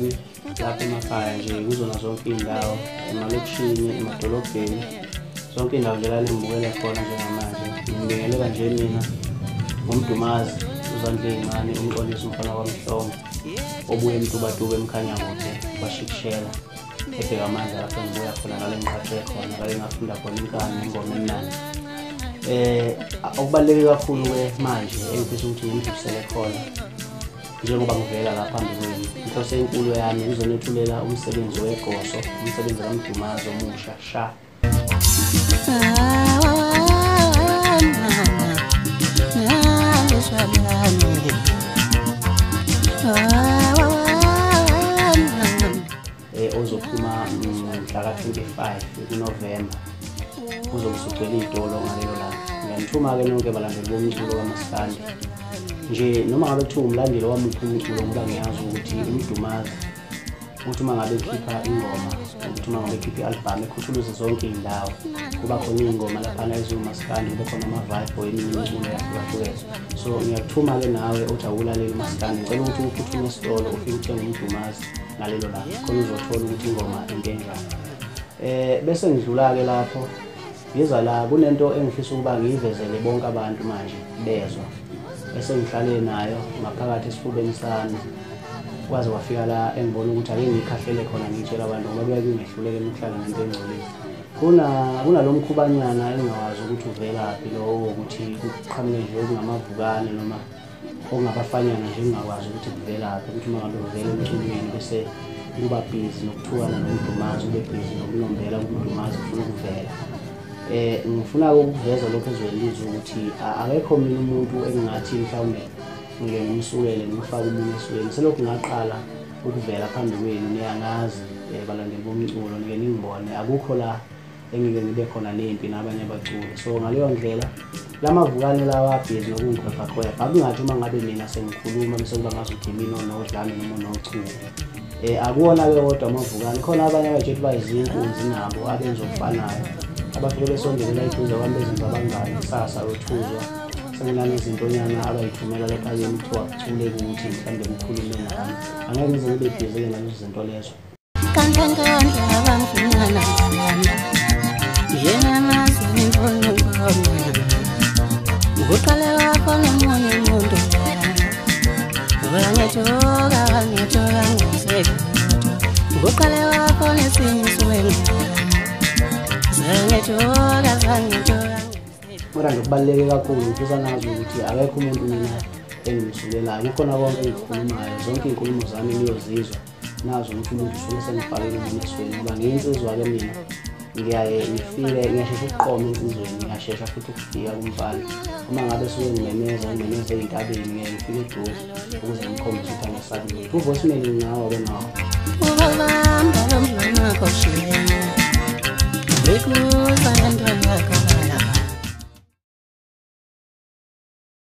bami lapha emakhaya nje kuzona zonke iy'ndawo, emalokishini, emadolobheni, zonke iy'ndawo nje la ningibukela khona njengamanje. Ngibingelela nje mina ngoMdumazi uZandle Ey'ncane, uMxolisi umfana kwaMhlongo, obuye eMtubatuba eMkhanyakude kwaShikishela, ebheka amandla lapho engibuya khona, ngale ngiqhathwe khona, ngale ngafunda khona inkani nengoma emnandi. Okubaluleke kakhulu-ke manje engifisa ukuthi ngimdlulisele khona njengoba ngivela la phambi kwenu, inhloso enkulu yami ukuzonethulela umsebenzi wegoso, umsebenzi kaMdumazi omusha sha. Ozophuma mhla ka-25 kuNovemba, uzobe usugcwele iy'tolo ngalelo langa. Ngiyanithuma-ke nonke balandeli bomculo kaMaskandi nje, noma ngabe kuthiwa umlandeli wamuphi umculo, ngoba ngiyazi ukuthi uMdumazi uthi uma ngabe ekhipha ingoma, ukuthi uma ngabe ekhipha i-albhamu ekhuthuluze zonke iy'ndawo, kuba khona iy'ngoma laphana eziwumaskandi, kube khona ama-vibe eminye imiculo eyahlukahlukene. So ngiyakuthuma-ke nawe othi awulaleli umaskandi, ngicela ukuthi uphuthume esitolo ufike uthenge uMdumazi ngalelo langa, khona uzothola ukuthi ingoma into enjani. Bese ngidlula-ke lapho ngiza la, kunento engifisa ukuba ngiyivezele bonke abantu manje bezwa, bese ngihlale nayo ngaphakathi esifubeni sami kwaze kwafika la engibona ukuthi ake ngiyikhahlele khona ngiyitshela abantu, ngoba kuyaye kungehluleke ukuhlala ngento engcolile. Kunalo mkhubanyana engingawazi ukuthi uvelaphi lowo, ukuthi kuqhamuke nje okungamavukane noma okungabafanyana nje engingakwazi ukuthi kuvelaphi, ukuthi uma ngabe uvela emculweni bese kuba bhizi nokuthukana noMdumazi, ube bhizi nokunombela kuMdumazi kufuna ukuvela. Ngifuna ukuveza lokho ezweni lizwe ukuthi akekho mina umuntu engingathi mhlawumbe ngike ngimsukele ngimfake umunye esweni. Selokhu ngaqala ukuvela phambi kwenu, niyangazi balandeli bomculo, nike ningibone, akukho la engike ngibe khona nempi nabanye abaculi. So ngaleyo ndlela lamavukane lawa abhizi nokungikhwebhakhwebha, akungathi uma ngabe mina sengikhuluma bese kuba ngazuthi mina onodlame noma onochuku. Akuwona-ke kodwa amavukane, khona abanye abayitshethi bayizinkunzi nabo abenza okufanayo, abafike besondelela eduze kwami bezenza abangani, kusasa yothuzwa sekunanezintonyana abayithumela lapha kimi kuthiwa kuthule ukuthi mhlawumbe kukhulume nami. Angeke ngize ngibe bhizi-ke nalezo zinto lezo. Kodwa nje kubaluleke kakhulu, ngifisa nazi ukuthi akekho umuntu mina engimsukelayo, kukhona konke engikukhulumayo, zonke iy'nkulumo zami niyozizwa nazo ukuthi umuntu usuke sengifakele umuntu esweni, ngoba ngiyinsizwa-ke mina, ngiyaye ngifike ngiyashesha ukuqoma ensizweni, ngiyashesha futhi ukufika kumfana. Uma ngabe suke ngimemeza ngimemeza ey'ntabeni, ngiyaye ngifike eduze ukuze ngimkhombise ukuthi angesabi lutho. U-voicemail nginawo-ke nawo.